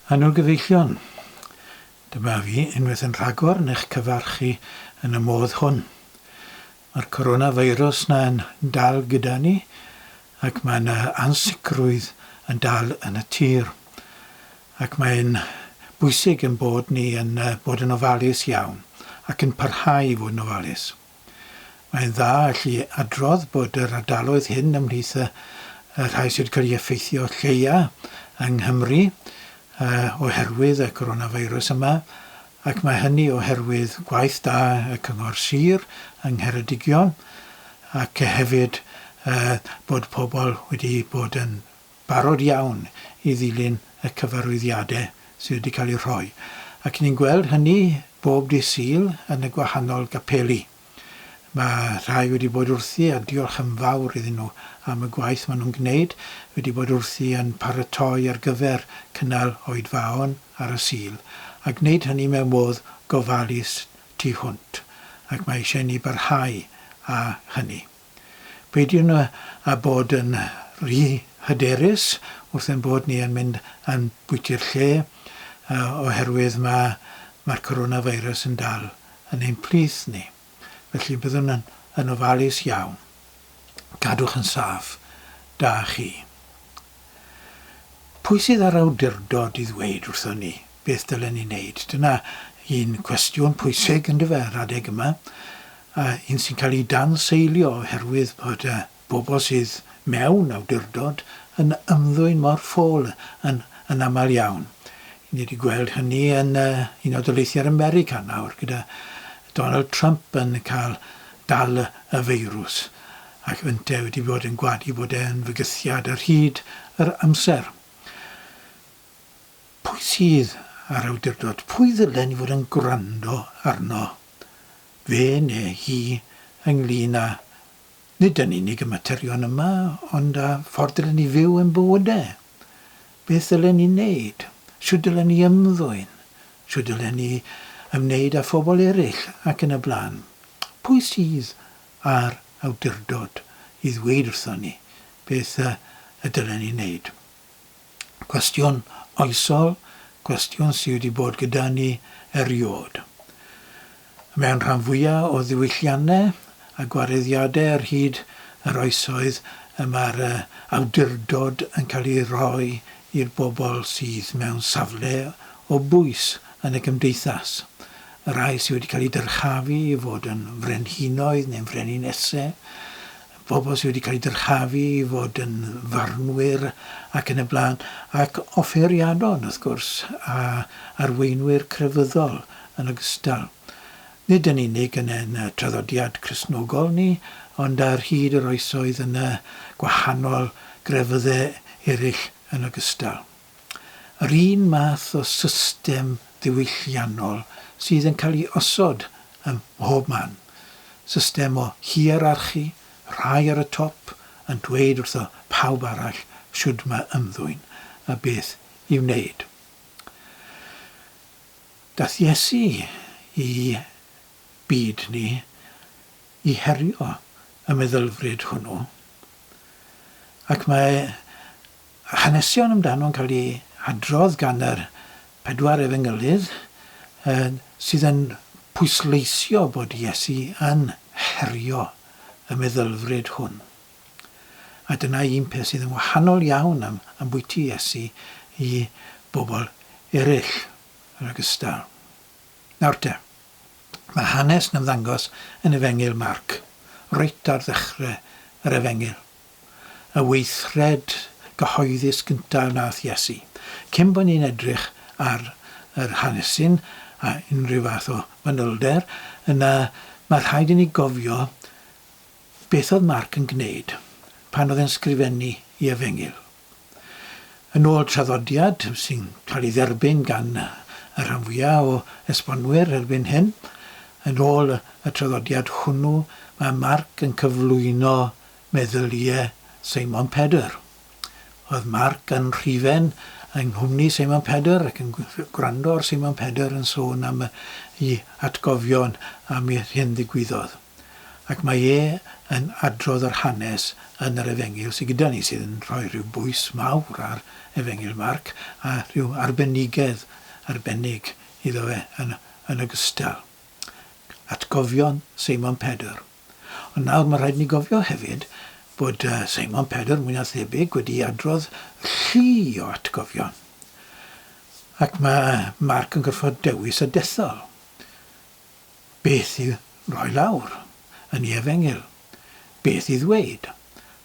Annwyl gyfeillion, dyma fi unwaith yn rhagor yn eich cyfarch chi yn y modd hwn. Mae'r coronavirus 'na yn dal gyda ni ac mae yna ansicrwydd yn dal yn y tir. Ac mae'n bwysig ein bod ni yn bod yn ofalus iawn ac yn parhau i fod yn ofalus. Mae'n dda allu adrodd bod yr ardaloedd hyn ymhlith y rhai sydd wedi cael eu effeithio lleia yng Nghymru oherwydd y coronavirus yma, ac mae hynny oherwydd gwaith da y Cyngor Sir yng Ngheredigion ac hefyd bod pobl wedi bod yn barod iawn i ddilyn y cyfarwyddiadau sydd wedi cael eu rhoi, ac ni'n gweld hynny bob dydd Sul yn y gwahanol gapeli. Mae rhai wedi bod wrthi, a diolch yn fawr iddyn nhw am y gwaith maen nhw'n gwneud, wedi bod wrthi yn paratoi ar gyfer cynnal oedfaon ar y Sul, a gwneud hynny mewn modd gofalus tu hwnt, ac mae eisiau i ni barhau â hynny. Peidiwn â bod yn rhy hyderus wrth ein bod ni yn mynd yn bwyty'r lle, oherwydd mae mae'r coronavirus yn dal yn ein plith ni. Felly byddwn yn yn ofalus iawn. Cadwch yn saff. Da chi. Pwy sydd â'r awdurdod i ddweud wrthon ni beth dylen ni wneud? Dyna un cwestiwn pwysig, yndyfe, yr adeg yma. A un sy'n cael ei danseilio oherwydd bod y bobl sydd mewn awdurdod yn ymddwyn mor ffôl yn, yn aml iawn. Ni wedi gweld hynny yn Unol Daleithiau'r America nawr gyda Donald Trump yn cael dal y feirws ac ynte wedi bod yn gwadu bod e'n fygythiad ar hyd yr amser. Pwy sydd â'r awdurdod? Pwy ddylen ni fod yn gwrando arno? Fe neu hi ynglŷn â nid yn unig y materion yma, ond â ffordd dylen ni fyw ein bywydau. Beth ddylen ni wneud? Shwt dylen ni ymddwyn? Shwt dylen ni ymwneud â phobl eraill ac yn y blaen? Pwy sydd â'r awdurdod i ddweud wrthon ni beth y dylen ni wneud? Cwestiwn oesol, cwestiwn sydd wedi bod gyda ni erioed. Mewn rhan fwyaf o ddiwylliannau a gwareddiadau ar hyd yr oesoedd y mae'r awdurdod yn cael ei roi i'r bobl sydd mewn safle o bwys yn y gymdeithas, y rhai sydd wedi cael eu dyrchafu i fod yn frenhinoedd neu'n freninesau, bobl sydd wedi cael eu dyrchafu i fod yn farnwyr ac yn y blaen, ac offeiriadon, wrth gwrs, a arweinwyr crefyddol yn ogystal. Nid yn unig yn ein traddodiad Cristnogol ni, ond ar hyd yr oesoedd yn y gwahanol grefyddau eraill yn ogystal. Yr un math o system ddiwylliannol sydd yn cael ei osod ym mhob man. System o hierarchi, rhai ar y top yn dweud wrtho pawb arall shwd mae ymddwyn a beth i'w wneud. Daeth Iesu i byd ni i herio y meddylfryd hwnnw, ac mae hanesion amdano'n cael eu hadrodd gan yr pedwar efengylydd sydd yn pwysleisio bod Iesu yn herio y meddylfryd hwn. A dyna un peth sydd yn wahanol iawn am ambwyty Iesu i bobl eraill yn ogystal. Nawr te, mae hanes yn ymddangos yn Efengyl Marc, reit ar ddechrau yr Efengyl. Y weithred gyhoeddus gyntaf wnaeth Iesu. Cyn bod ni'n edrych ar yr hanesyn a unrhyw fath o fanylder, yna mae rhaid i ni gofio beth oedd Marc yn gwneud pan oedd e'n sgrifennu ei Efengyl. Yn ôl traddodiad sy'n cael ei dderbyn gan y rhan fwyaf o esbonwyr erbyn hyn, yn ôl y traddodiad hwnnw mae Marc yn cyflwyno meddyliau Seimon Pedr. Oedd Marc yn rhufen yng nghwmni Seimon Pedr ac yn gwrando ar Seimon Pedr yn sôn am ei atgofion am yr hyn ddigwyddodd. Ac mae e yn adrodd yr hanes yn yr Efengyl sydd gyda ni, sydd yn rhoi rhyw bwys mawr ar Efengyl Marc a rhyw arbenigedd arbennig iddo fe yn, yn ogystal. Atgofion Seimon Pedr. Ond nawr mae rhaid ni gofio hefyd bod Seimon Pedr, mwy na thebyg, wedi adrodd llu o atgofion. Ac mae Marc yn gorfod dewis a dethol beth i roi lawr yn ei efengyl, beth i ddweud,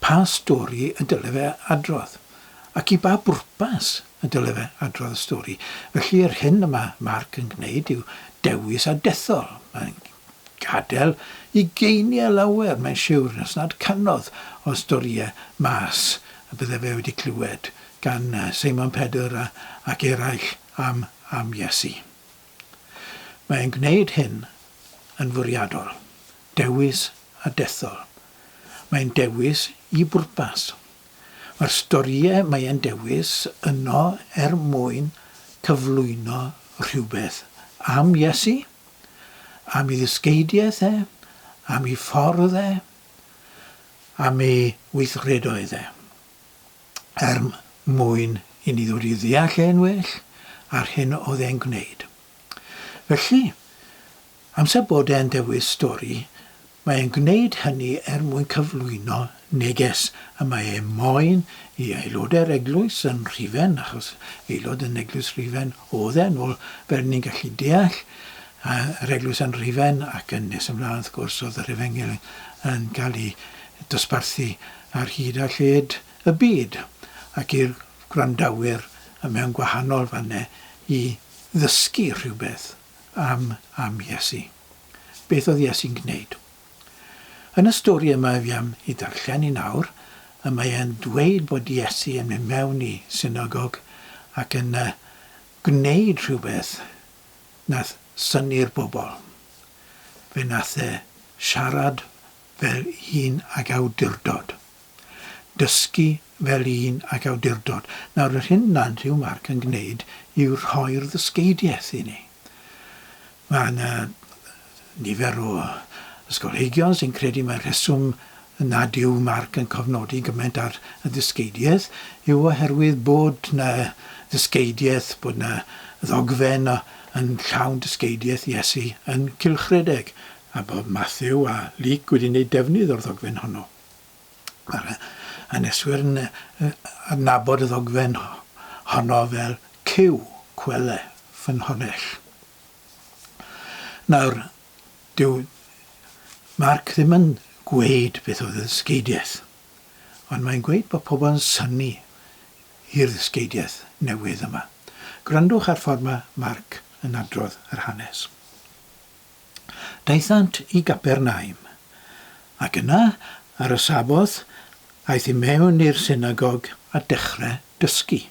pa stori y dyle fe adrodd, ac i ba bwrpas y dyle fe adrodd y stori. Felly yr hyn y mae Marc yn gwneud yw dewis a dethol. Mae'n gadael ugeiniau lawer, mae'n siwr, os nad cannoedd o storïau mas y bydde fe wedi clywed gan Seimon Pedr a, ac eraill am, am Iesu. Mae'n gwneud hyn yn fwriadol, dewis a dethol. Mae'n dewis i bwrpas. Mae'r storïau mae e'n dewis yno er mwyn cyflwyno rhywbeth am Iesu, am ei ddysgeidiaeth e, am ei ffordd e, am ei weithredoedd e, er mwyn i ni ddod i ddeall e'n well a'r hyn oedd e'n gwneud. Felly, amser bod e'n dewis stori, Mae e'n gwneud hynny er mwyn cyflwyno neges y mae e moyn i aelodau'r eglwys yn Rhufain, achos aelod yn eglwys Rhufain oedd e, yn ôl fel ni'n gallu deall, yr eglwys yn Rhufain ac yn nes ymlaen wrth gwrs oedd yr efengyl yn cael ei dosbarthu ar hyd a lled y byd ac i'r gwrandawyr mewn gwahanol fannau i ddysgu rhywbeth am am Iesu. Beth oedd Iesu'n gwneud? Yn y stori yma fi am ei darllen i nawr, y mae e'n dweud bod Iesu yn mynd mewn i synagog ac yn gwneud rhywbeth nath synnu'r bobl. Fe nath e siarad fel un ag awdurdod. Dysgu fel un ag awdurdod. Nawr yr hyn nad yw Marc yn gwneud yw rhoi'r ddysgeidiaeth i ni. Mae yna nifer o ysgolheigion sy'n credu mai'r rheswm nad yw Marc yn cofnodi gymaint ar y ddysgeidiaeth yw oherwydd bod 'na ddysgeidiaeth, bod 'na ddogfen yn llawn dysgeidiaeth Iesu yn cylchredeg, a bod Mathew a Luc wedi gwneud defnydd o'r ddogfen honno. Mae'r haneswyr yn adnabod y ddogfen honno fel Cyw, Cwele, ffynhonnell. Nawr, dyw Marc ddim yn gweud beth oedd y ddysgeidiaeth, ond mae'n gweud bod pobl yn synnu i'r ddysgeidiaeth newydd yma. Gwrandwch ar ffordd mae Marc yn adrodd yr hanes. Daethant i Gapernaum, ac yna, ar y Saboth, aeth i mewn i'r synagog a dechrau dysgu.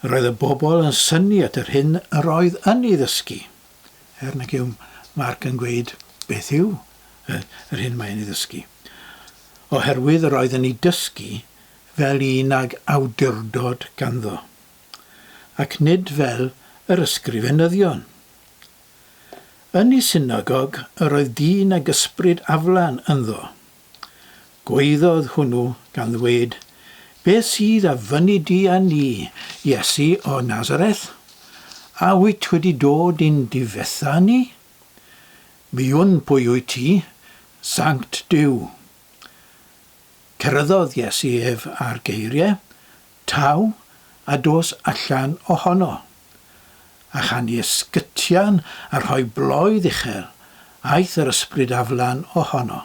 Yr oedd y bobl yn synnu at yr hyn yr oedd yn ei ddysgu, er nag yw Marc yn gweud beth yw yr hyn mae'n ei ddysgu, oherwydd yr oedd yn ei dysgu fel un ag awdurdod ganddo, ac nid fel yr ysgrifenyddion. Yn ei synagog yr oedd dyn ag ysbryd aflan ynddo. Gwaeddodd hwnnw, gan ddweud, Beth sydd a fynni di â ni, Iesu o Nasareth? A wyt wedi dod i'n difetha ni? Mi wn pwy wyt ti, Sanct Duw. Ceryddodd Iesu ef â'r geiriau, Taw, a dos allan ohono. A chan i ysgytian a rhoi bloedd uchel, aeth yr ysbryd aflan ohono.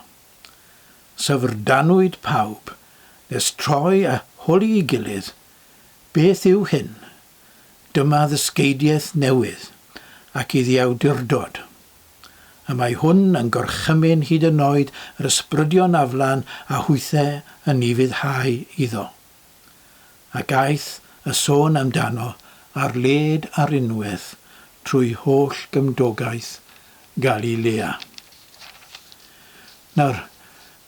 Syfrdanwyd pawb, nes troi a holi i gilydd, Beth yw hyn? Dyma ddysgeidiaeth newydd, ac iddi awdurdod. Y mae hwn yn gorchymyn hyd yn oed yr ysbrydion aflan a hwythe yn ufuddhau iddo. Ac aeth y sôn amdano ar led ar unwaith trwy holl gymdogaeth Galilea. Nawr,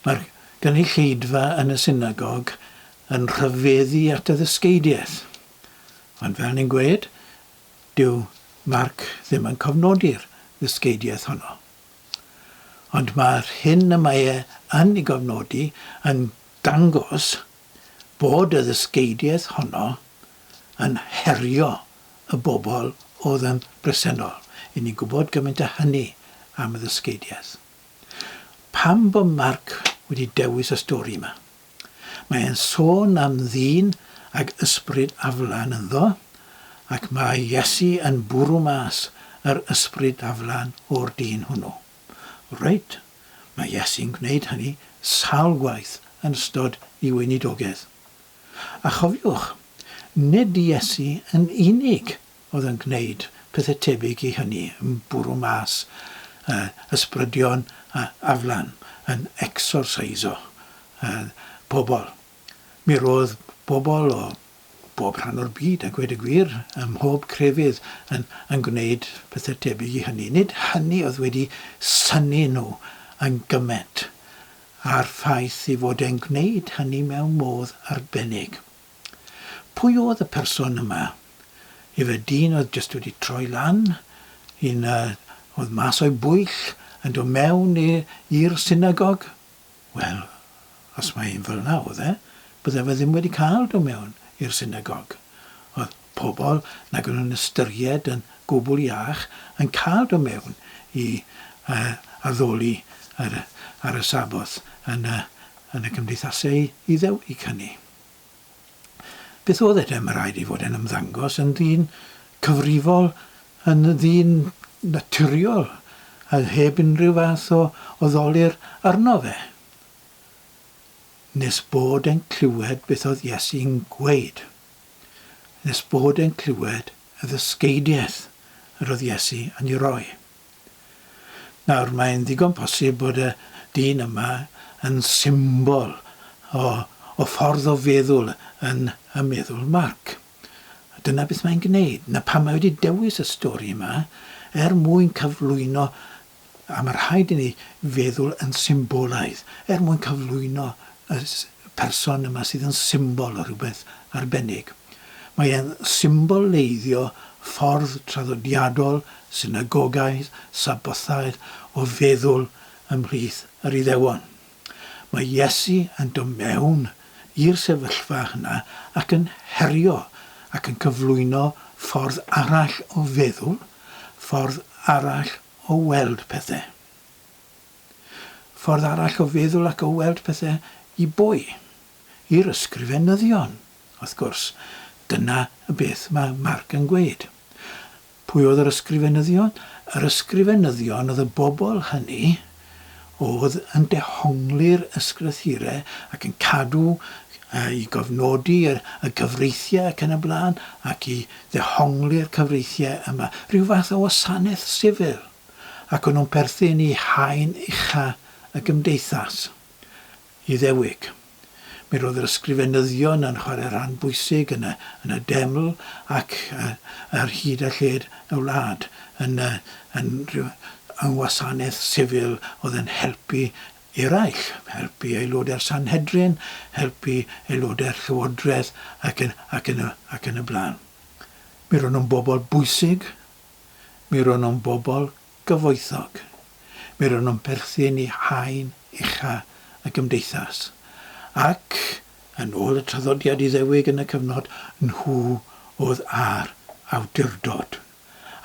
mae'r gynulleidfa yn y synagog yn rhyfeddu at y ddysgeidiaeth. Ond fel ni'n gweud, dyw Marc ddim yn cofnodi'r ddysgeidiaeth honno. Ond mae'r hyn y mae e yn ei gofnodi yn dangos bod y ddysgeidiaeth honno yn herio y bobl oedd yn bresennol. I ni'n gwybod gymaint â hynny am y ddysgeidiaeth. Pam bod Marc wedi dewis y stori yma? Mae e'n sôn am ddyn ag ysbryd aflan ynddo, ac mae Iesu yn bwrw mas yr ysbryd aflan o'r dyn hwnnw. Reit, mae Iesu'n gwneud hynny sawl gwaith yn ystod ei weinidogaeth. A chofiwch, nid Iesu yn unig oedd yn gwneud pethau tebyg i hynny, yn bwrw mas ysbrydion aflan, yn exorciso pobl. Mi roedd bobl o bob rhan o'r byd, a gweud y gwir, ym mhob crefydd yn, yn gwneud pethau tebyg i hynny. Nid hynny oedd wedi synnu nhw yn gymaint a'r ffaith ei fod e'n gwneud hynny mewn modd arbennig. Pwy oedd y person yma? Ife dyn oedd jyst wedi troi lan, un oedd mas o'i bwyll, yn dod mewn i'r synagog? Wel, os mai un fel 'na oedd e, bydde fe ddim wedi cael dod mewn i'r synagog. Oedd pobl nag o'n nhw'n ystyried yn gwbl iach yn cael dod mewn i addoli ar, ar y Saboth yn y, yn y cymdeithasau Iddewig hynny. Beth oedd e te? Mae rhaid ei fod e'n ymddangos yn ddyn cyfrifol, yn ddyn naturiol, a heb unrhyw fath o, o ddolur arno fe. Nes bod e'n clywed beth oedd Iesu'n gweud. Nes bod e'n clywed y ddysgeidiaeth yr oedd Iesu yn ei roi. Nawr, mae'n ddigon posib bod y dyn yma yn symbol o, o ffordd o feddwl yn y meddwl Marc. A dyna beth mae'n gwneud. Na pam mae wedi dewis y stori yma, er mwyn cyflwyno, a mae rhaid i ni feddwl yn symbolaidd, er mwyn cyflwyno y person yma sydd yn symbol o rhywbeth arbennig. Mae e'n symboleiddio ffordd traddodiadol, synagogaidd, Sabothaidd o feddwl ymhlith yr Iddewon. Mae Iesu yn dod mewn i'r sefyllfa yna ac yn herio ac yn cyflwyno ffordd arall o feddwl, ffordd arall o weld pethau. Ffordd arall o feddwl ac o weld pethau i bwy? I'r ysgrifenyddion, wrth gwrs. Dyna y beth mae Marc yn gweud. Pwy oedd yr ysgrifenyddion? Yr ysgrifenyddion oedd y bobl hynny oedd yn dehongli'r ysgrythurau ac yn cadw i gofnodi y, y cyfreithiau ac yn y blaen, ac i ddehongli'r cyfreithiau yma. Rhyw fath o wasanaeth sifil. Ac o'n nhw'n perthyn i haen ucha y gymdeithas. Iddewig. Mi roedd yr ysgrifenyddion yn chwarae rhan bwysig yn y, yn y deml ac ar hyd a lled y wlad yn, yn, yng ngwasanaeth sifil oedd yn helpu eraill, helpu aelodau'r Sanhedrin, helpu aelodau'r llywodraeth ac yn, ac yn, y, ac yn y blaen. Mi ro'n nhw'n bobl bwysig, mi ro'n nhw'n bobl gyfoethog. Mi ro'n nhw'n perthyn i haen ucha y gymdeithas, ac, yn ôl y traddodiad Iddewig yn y cyfnod, nhw oedd â'r awdurdod.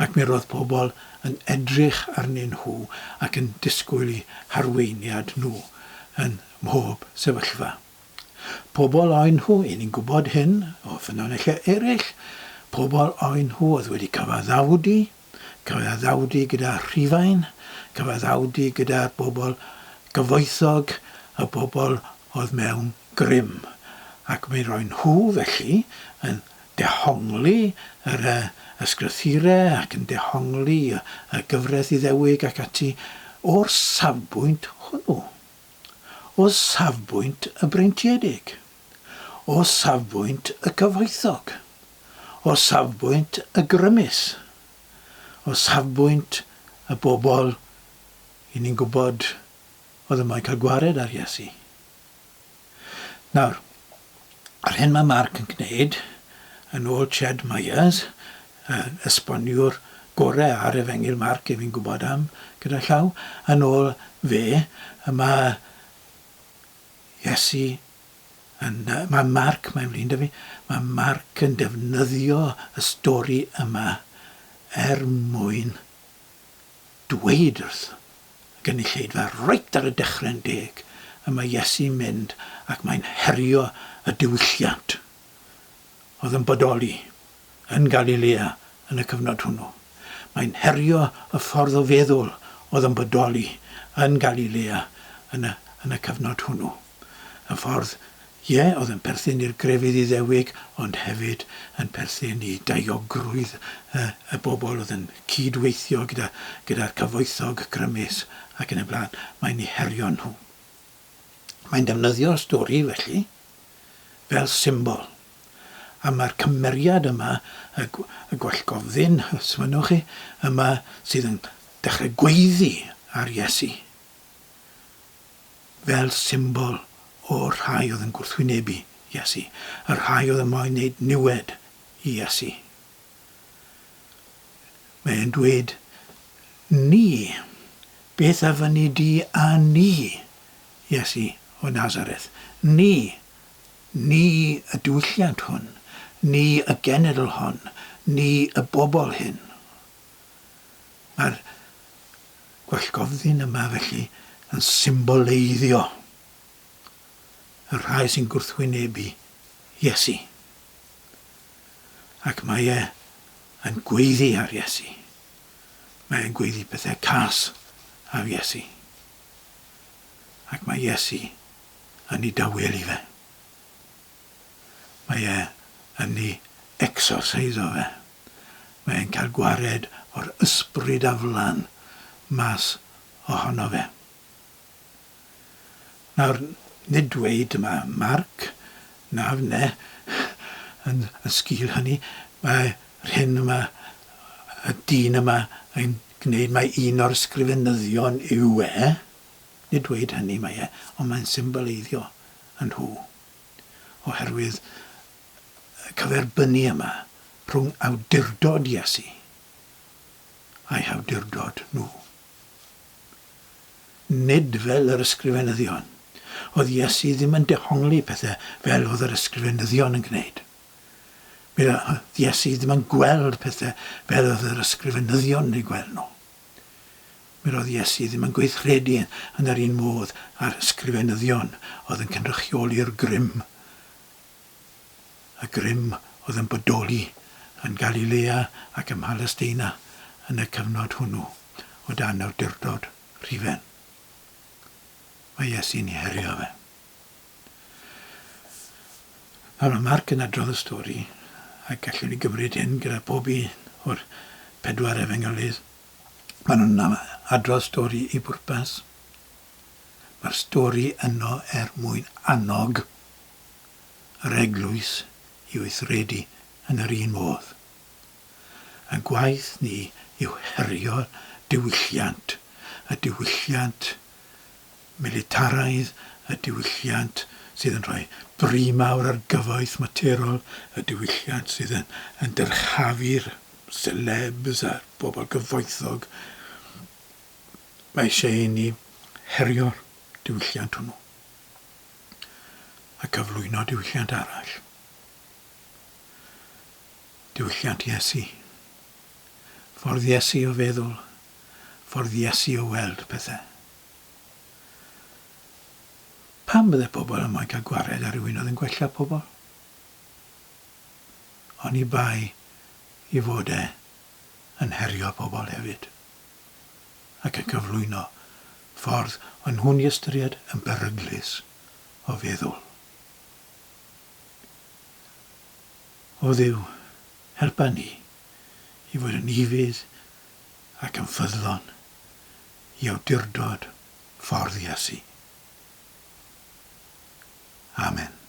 Ac mi roedd pobl yn edrych arnyn nhw ac yn disgwyl eu harweiniad nhw yn mhob sefyllfa. Pobl oen nhw, 'y ni'n gwybod hyn o ffynonellau eraill, pobl oen nhw oedd wedi cyfaddawdu, Cyfaddawdu gyda Rhufain, cyfaddawdu gyda'r bobl gyfoethog, y bobl oedd mewn grym. Ac mi roen nhw, felly, yn dehongli yr ysgrythurau ac yn dehongli y gyfraith Iddewig ac ati o'r safbwynt hwnnw, o safbwynt y breintiedig, o safbwynt y cyfoethog. O safbwynt y grymus, o safbwynt y bobl 'y ni'n gwybod oedd yn moyn cael gwared ar Iesu. Nawr, yr hyn mae Marc yn gwneud, yn ôl Ched Myers, esboniwr gorau ar Efengyl Marc i fi'n gwybod am, gyda llaw, yn ôl fe, mae Iesu yn, mae Marc, mae'n flin 'da fi, mae Marc yn defnyddio y stori yma er mwyn dweud wrth y gynulleidfa reit ar y dechrau'n deg y mae Iesu'n mynd ac mae'n herio y diwylliant oedd yn bodoli yn Galilea yn y cyfnod hwnnw. Mae'n herio y ffordd o feddwl oedd yn bodoli yn Galilea yn y, yn y cyfnod hwnnw. Y ffordd, ie, oedd yn perthyn i'r grefydd Iddewig, ond hefyd yn perthyn i daeogrwydd y, y bobl oedd yn cyd-weithio gyda, gyda'r cyfoethog grymus ac yn y blaen. Mae'n eu herio nhw. Mae'n defnyddio'r stori, felly, fel symbol. A mae'r cymeriad yma, y, y gwallgofddyn, os mynnwch chi, yma sydd yn dechrau gweiddi ar Iesu, fel symbol o'r rhai oedd yn gwrthwynebu Iesu, y rhai oedd yn moyn wneud niwed i Iesu. Mae e'n dweud, Ni, beth a fynni di â ni, Iesu o Nazareth? Ni, ni y diwylliant hwn, ni y genedl hon, ni y bobl hyn. Mae'r gwallgofddyn yma felly yn symboleiddio y rhai sy'n gwrthwynebu Iesu. Ac mae e yn gweiddi ar Iesu. Mae e'n gweiddi pethau cas ar Iesu. Ac mae Iesu yn ei dawelu fe. Mae e yn ei exorseiddo fe. Mae e'n cael gwared o'r ysbryd aflan mas ohono fe. Nawr, nid dweud yma Marc, na fne, yn, yn sgil hynny, mae'r hyn yma, y dyn yma yn gwneud mae un o'r ysgrifenyddion yw e, nid dweud hynny mae e, ond mae'n symboleiddio yn nhw, oherwydd y cyferbynnu yma rhwng awdurdod Iesu a'i hawdurdod nhw. Nid fel yr ysgrifenyddion. Oedd Iesu ddim yn dehongli pethau fel oedd yr ysgrifenyddion yn gwneud. Mi oedd Iesu ddim yn gweld pethau fel oedd yr ysgrifenyddion yn eu gweld nhw. Mi roedd Iesu ddim yn gweithredu yn yr un modd â'r ysgrifenyddion oedd yn cynrychioli'r grym y grym oedd yn bodoli yn Galilea ac ym Mhalesteina yn y cyfnod hwnnw o dan awdurdod Rhufain. Mae Iesu'n ei herio fe. Nawr mae Marc yn adrodd y stori, a gallwn ni gymryd hyn gyda pob un o'r pedwar efengylydd. Maen nhw'n adrodd stori i bwrpas. Mae'r stori yno er mwyn annog yr eglwys i weithredu yn yr un modd. Ein gwaith ni yw herio'r diwylliant, y diwylliant militaraidd, y diwylliant sydd yn rhoi bri mawr ar gyfoeth materol, y diwylliant sydd yn, yn dyrchafu'r celebs a'r bobl gyfoethog. Mae eisiau i ni herio'r diwylliant hwnnw a cyflwyno diwylliant arall. Diwylliant Iesu. Ffordd Iesu o feddwl, ffordd Iesu o weld pethau. Pam bydde pobl yn moyn cael gwared ar rywun oedd yn gwella pobl? Oni bai i fod e yn herio pobl hefyd ac yn cyflwyno ffordd o'n nhw'n ei ystyried yn beryglus o feddwl. O Dduw, helpa ni i fod yn ufudd ac yn ffyddlon i awdurdod ffordd Iesu. Amen.